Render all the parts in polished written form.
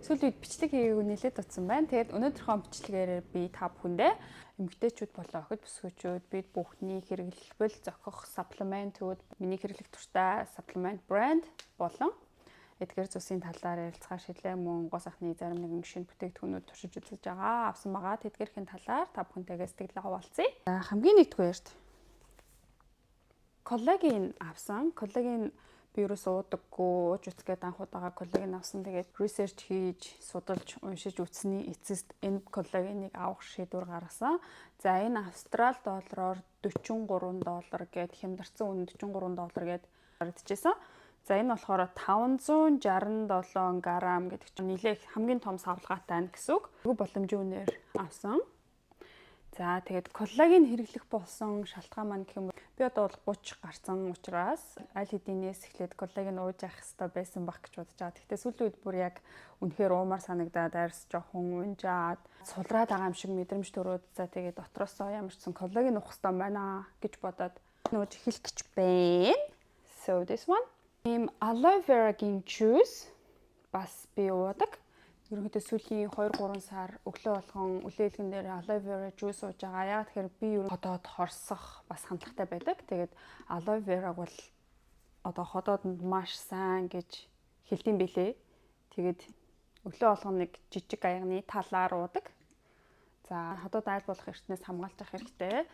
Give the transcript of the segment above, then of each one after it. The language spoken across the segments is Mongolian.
Сүүлийн үед бичлэг хийгээгүй нэлээд удсан байна. Тэгээд өнөөдрийнхөө бичлэгээр би та бүхэндээ эмэгтэйчүүд болон охид бүсгүйчүүд бид бүхний хэрэглэвэл зохих supplement үүд, миний хэрэглэх дуртай supplement брэнд болон эдгээр зүйлсийн талаар ярилцахаар шийдлээ. Мөн гоо сайхны зарим нэгэн шинэ бүтээгдэхүүнүүд туршиж үзэж байгаа, авсан байгаа. Тэдгээрхийн талаар та бүхэнтэйгээ сэтгэлээ хуваалцъя. За, хамгийн нэгдүгээрт коллаген авсан. Коллаген би ерөөсөө уудаггүй, ууж үзгээд анх удаага коллаген авсан. Тэгээд research хийж, судалж, уншиж үзсний эцэст энэ коллагеныг авах шийдвэр гаргасан. За, энэ австрал доллараар 43 доллар гээд, хямдарсан үнэ 43 доллар гээд харагдчихсан. За, энэ болохоор 567 грамм гэдэг чинь нэлээх хамгийн том савлгаатай нь гэсэн үг. Айгүй боломжийн үнээр авсан. За, тэгээд коллаген хэрэглэх болсон шалтгаан маань гэх юм бол би одоо бол 30 гарсан учраас аль хэдийнээс эхлээд коллаген ууж явах хэрэгтэй байсан байх гэж бодож байгаа. Гэхдээ сүүлийн үед бүр яг үнэхээр уумар санагдаад, арьс жоохон унжаад, сулраад байгаа юм шиг мэдрэмж төрөөд, за, тэгээд дотроосоо ямар ч сан коллаген уух хэрэгтэй байна гэж бодоод нууж эхлэх гэж байна. So this one. Ийм aloe vera-гийн juice бас би уудаг. Ерөнхийдөө сүүлийн 2 3 сар өглөө болгон үлээлгэн дээр aloe vera juice ууж байгаа. Яг тэгэхээр би ер нь ходоод хорсох бас хандлагатай байдаг. Тэгээд aloe vera-г бол одоо ходоодонд маш сайн гэж хэлдэм билээ. Тэгээд өглөө болгон нэг жижиг аягны талаар уудаг. За, ходоод айл болох эртнээс хамгаалж авах хэрэгтэй.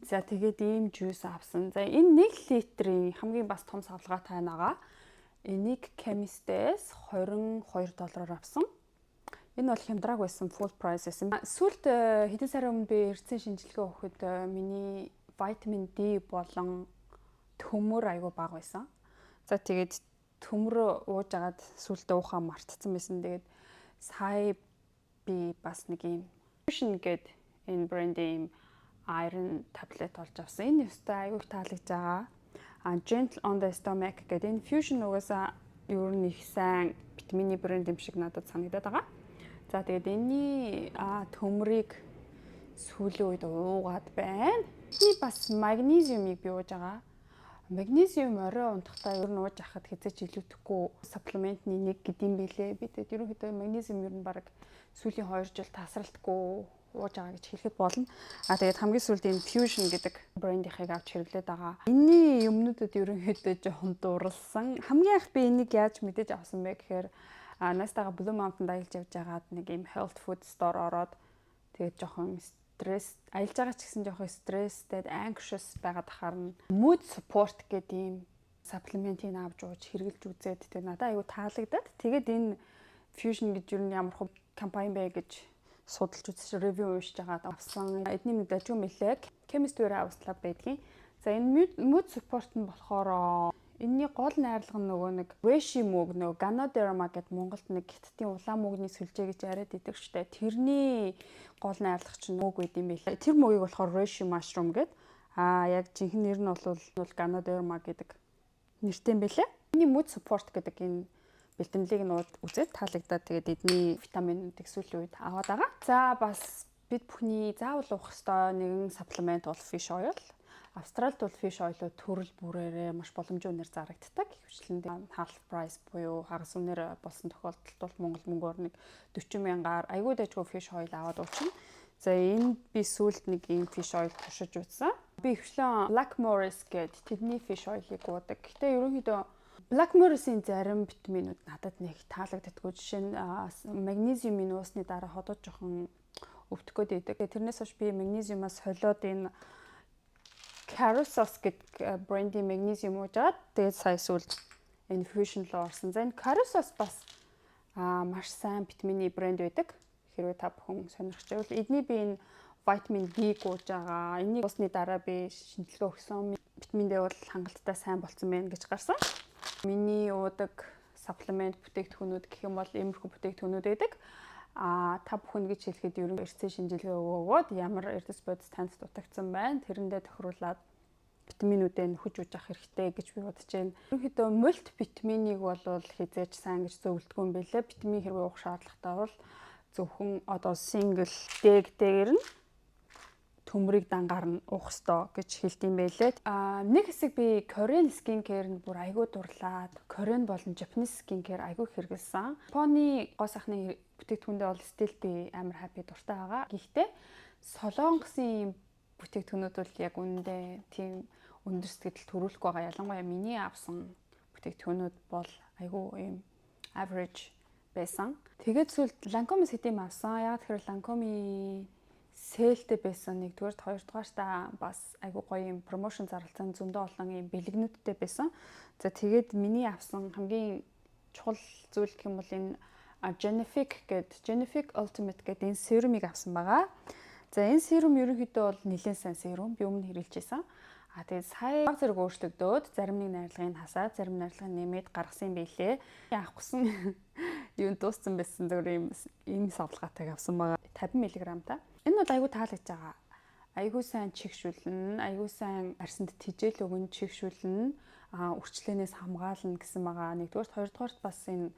За, тэгээд ийм juice авсан. За, энэ 1 литрийн хамгийн бас том савлгаатай байгаа. Энийг chemist-ээс 22 доллараар авсан. Энэ бол хямдрааг байсан, full price байсан. Сүүлд хэдэн сарын өмнө би эрдэсийн шинжилгээ өгөхөд миний витамин D болон төмөр айгүй бага байсан. За, тэгээд төмөр ууж агаад сүүлдээ уухаа мартцсан байсан. Тэгээд сая би бас нэг юм Fusion гээд энэ брендийн юм iron tablet олж авсан. Энэ ёстой айгүй их таалагдж байгаа. А gentle on the stomach гэдэг энэ Fusion угаасаа ер нь их сайн витамины брэнд юм шиг надад санагдаад байгаа. За, тэгээд энэний төмрийг сүүлийн үед уугаад байна. Эний бас магнезиумыг би ууж байгаа. Магнезиум орой унтахдаа ер нь ууж ахад хэзээ ч илүүтэхгүй supplement ны нэг гэдэм билээ. Би тэгээд ерөнхийдөө магнезиум ер нь баг сүүлийн 2 жил тасралтгүй ууж байгаа гэж хэлэхэд болно. А тэгээд хамгийн сүүлд энэ Fusion гэдэг брендийнхыг авч хэрэглээд байгаа. Энийний юмнуудад ерөнхийдөө жоохон дурлсан. Хамгийн анх би энийг яаж мэдэж авсан бэ гэхээр найзтайгаа Blue Mountain-д аялж явж байгаад нэг юм health food store ороод, тэгээд жоохон стресс, аялж байгаа ч гэсэн жоохон стресстэй, anxious байгаад ахаар нь mood support гэдэг ийм supplement ыг авч ууж хэрэглэж үзээд, тэгээд надад айгүй таалагдаад, тэгээд энэ Fusion гэж юу ямар хөө компани бэ гэж судалж үзэж, review уншиж байгаад авсан. Эдний нэг дажгүй мэлээ. Chemist Warehouse Lab байдгийн. За, энэ mood support нь болохоор энэний гол найрлага нь нөгөө нэг reishi мөг, нөгөө Ganoderma гэдэг Монголд нэг хятадын улаан мөгний сүлжээ гэж яриад идэг штэ. Тэрний гол найрлага чинь мөг байд юм билээ. Тэр мөгийг болохоор reishi mushroom гэдэг. Аа, яг жинхэнэ нэр нь бол Ganoderma гэдэг нэртэй юм билээ. Энэний mood support гэдэг энэ бэлтгэлийг нь үзээд таалагдаад, тэгээд эдний витаминуудыг сүүлийн үед аваад байгаа. За, бас бид бүхний заавал уух ёстой нэгэн supplement бол fish oil. Австралид бол fish oil-ууд төрөл бүрээрээ маш боломжийн үнээр зарагддаг. Ихэвчлэн half price буюу хагас үнээр болсон тохиолдолд бол Монгол мөнгөөр нэг 40 мянгаар айгүй дажгүй fish oil аваад уучна. За, энэ би сүүлд нэг ийм fish oil туршиж үзсэн. Би ихэвчлэн Blackmores гээд тэдний fish oil-ыг уудаг. Гэтэ ерөнхийдөө Blackmores-ийн зарим витаминууд надад нэг таалагддаггүй. Жишээ нь магнезиумын уусны дараа ходоод жоохон өвдөх гээд байдаг. Тэрнээс хойш би магнезиумаас холиод энэ Carusos гэдэг брендийн магнезиум уужгаад, тэгээд сая сүүлд энэ Fusion руу орсон. За, энэ Carusos бас маш сайн витамины брэнд байдаг. Хэрвээ та бүхэн сонирхож байвал эдний би энэ витамин D-г ууж байгаа. Энийг уусны дараа би шинжилгээ өгсөн. Витамин D бол хангалттай сайн болцсон байна гэж гарсан. Миний уудаг supplement бүтээгдэхүүнүүд гэх юм бол иймэрхүү бүтээгдэхүүнүүд байдаг. А та бүхэн гэж хэлэхэд ер нь эрдэсийн шинжилгээ өгөөгөөд ямар эрдэс бодис танд дутагдсан байна, тэрэндээ тохируулаад витаминүүдээ нөхөж ууж авах хэрэгтэй гэж би бодож байна. Ерөнхийдөө мультивитаминыг бол хэзээ ч сайн гэж зөвлөдгөө юм билээ. Витамин хэрвээ уух шаардлагатай бол зөвхөн одоо single дэгтэйгэр нь Төмрийг дангаар нь уух ёстой гэж хэлдэг юм байлээ. Нэг хэсэг би Korean skin care нь бүр айгүй дурлаад, Korean болон Japanese skin care айгүй хэрэгэлсэн. Японы гоо сайхны бүтээгдэхүүндээ бол still би амар happy, дуртай байгаа. Гэхдээ Солонгосын бүтээгдэхүүнүүд бол яг үнэндээ тийм өндөр сэтгэл төрүүлэхгүй байгаа. Ялангуяа миний авсан бүтээгдэхүүнүүд бол айгүй ийм average байсан. Тэгээд сүүлд Lancome хэдийн авсан. Яг тэгэхээр Lancome sale тэй байсан нэгдүгээр, хоёрдугаартаа бас айгүй гоё юм promotion зарласан, зөндөө олон юм бэлгнүүдтэй байсан. За, тэгээд миний авсан хамгийн чухал зүйл гэх юм бол энэ Genifique гээд, Genifique Ultimate гэдэг энэ serum ыг авсан байгаа. За, энэ serum ерөнхийдөө бол нэлээд сайн serum. Би өмнө хэрэглэж байсан. Тэгээд сая баг зэрэг өөрчлөгдөөд, зарим нэг найрлагыг хасаад, зарим найрлагыг нэмээд гаргасан юм билээ. Авахсан юм дууссан байсан, зүгээр ийм савлгаатайг авсан байгаа. 50 мг та. Энэ бол айгүй таалагдж байгаа. Айгүй сайн чигшүүлнэ, айгүй сайн арьсанд тэжээл өгөн, чигшүүлнэ, үрчлэнээс хамгаална гэсэн байгаа. Нэгдүгээрт, хоёрдугаарт бас энэ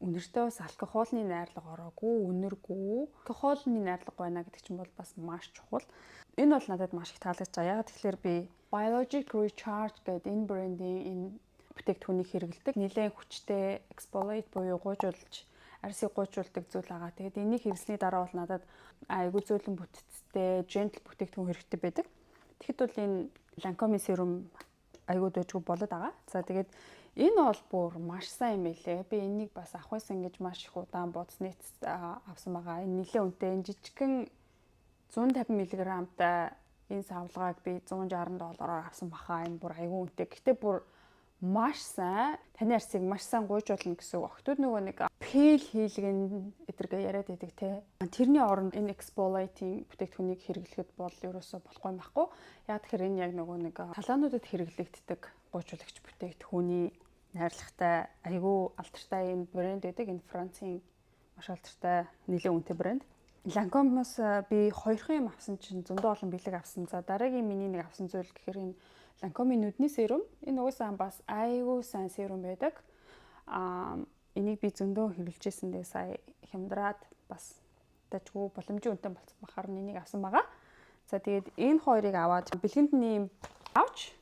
үнэртэй бас алкоголны найрлага ороогүй, үнэргүй. Алкоголны найрлага байна гэдэг чинь бол бас маш чухал. Энэ бол надад маш их таалагдж байгаа. Яг тэгэхээр би Biologic Recharge гэдэг энэ брендийн энэ бүтээгдэхүүнийг хэрэглэдэг. Нэлээд хүчтэй exfoliate буюу гуйжуулж, арьсыг гуйжуулдаг зүйл байгаа. Тэгээд энийг хэрэглэсний дараа бол надад айгүй зөөлөн бүтцтэй, gentle бүтээгдэхүүн хэрэгтэй байдаг. Тэгэхэд бол энэ Lancome serum айгүй дажгүй болоод байгаа. За, тэгээд энэ бол бүр маш сайн юм байлээ. Би энийг бас авах байсан гэж маш их удаан бодсны эцэст авсан байгаа. Энэ нэлээд үнэтэй. Энэ жижигхэн 150 мг-тай энэ савлгааг би 160 доллараар авсан баха. Энэ бүр айгүй үнэтэй. Гэхдээ бүр маш сайн, таны арьсыг маш сайн гуйжуулна гэсэн үг. Охтууд нөгөө нэг peel хийлгэн эдэргээ яриад байдаг те. Тэрний оронд энэ exfoliating бүтээгдэхүүнийг хэрэглэхэд бол ерөөсөө болохгүй юм байхгүй. Яг тэгэхээр энэ яг нөгөө нэг салонуудад хэрэглэгддэг гуйжуулагч бүтээгдэхүүний найрлагатай, айгүй алдартай юм брэнд байдаг. Энэ Францын маш алдартай, нэлээд үнэтэй брэнд. Lancome-оос би хоёрхан юм авсан чинь зөндөө олон бэлэг авсан. За, дараагийн миний нэг авсан зүйл гэхээр энэ Lancome-ийн нүдний serum. Энэ угаасаа бас айгүй сайн serum байдаг. Энийг би зөндөө хэрэглэжсэн дээ, сая хямдраад бас дажгүй боломжийн үнэтэй болсон бахаар энийг авсан байгаа. За, тэгээд энэ хоёрыг аваад бэлгэнд нь ийм pouch.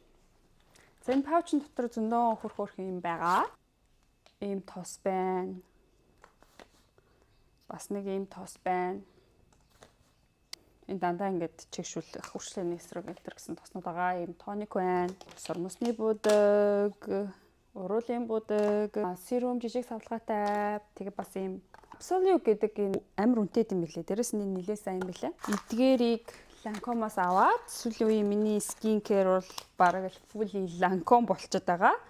За, энэ pouch ын дотор зөндөө хөр хөрх юм байгаа. Ийм тос байна. Бас нэг ийм тос байна. Энэ дандаа ингээд чигшүүлэх, үрчлээний эсрэг энэ гэсэн тоснууд байгаа. Ийм тоник байна. Сормосны будаг, уруулын будаг, serum, жижиг савлгаатай. Тэгээ бас ийм Absolute гэдэг энэ амар үнэтэй юм билээ. Дээрэс нь нэлээд сайн юм билээ. Эдгээрийг Lancome-оос аваад сүүлийн үеийн миний skin care бол бараг л fully Lancome болчиход байгаа.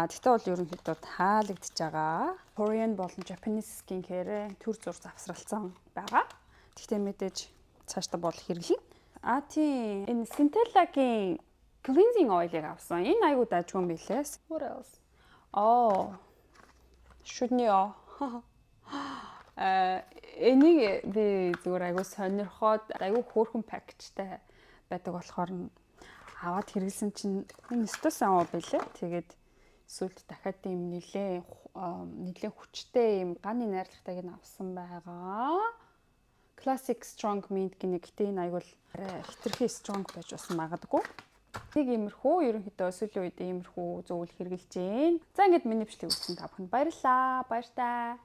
Тэгтээ бол ерөнхийдөө таалагдж байгаа. Korean болон Japanese skin care төр зур завсралцсан байгаа. Тэгтээ мэдээж цаашдаа бол хэрэглэнэ. Тийм. Энэ Centella-гийн cleansing oil-ыг авсан. Энэ айгуу дажгүй юм билээ. What else? Oh. Шүдний оо. Энийг би зүгээр айгуу сонирхоод, айгуу хөөрхөн package тай байдаг болохоор нь аваад хэрэглэсэн чинь энэ өстой сайн уу билээ. Тэгээд сүүлд дахиад ийм нилээ нилээ хүчтэй ийм ганы найрлагатайг нь авсан байгаа. Classic Strong Mint гинэ. Гэтэ энэ айгуул хэтэрхий strong байж бас магадгүй. Нэг иймэрхүү, ерөнхийдөө сүүлийн үед иймэрхүү зүйл хэрэглэж байна. За, ингээд миний бичлэг үзсэн та бүхэнд баярлалаа. Баяртай.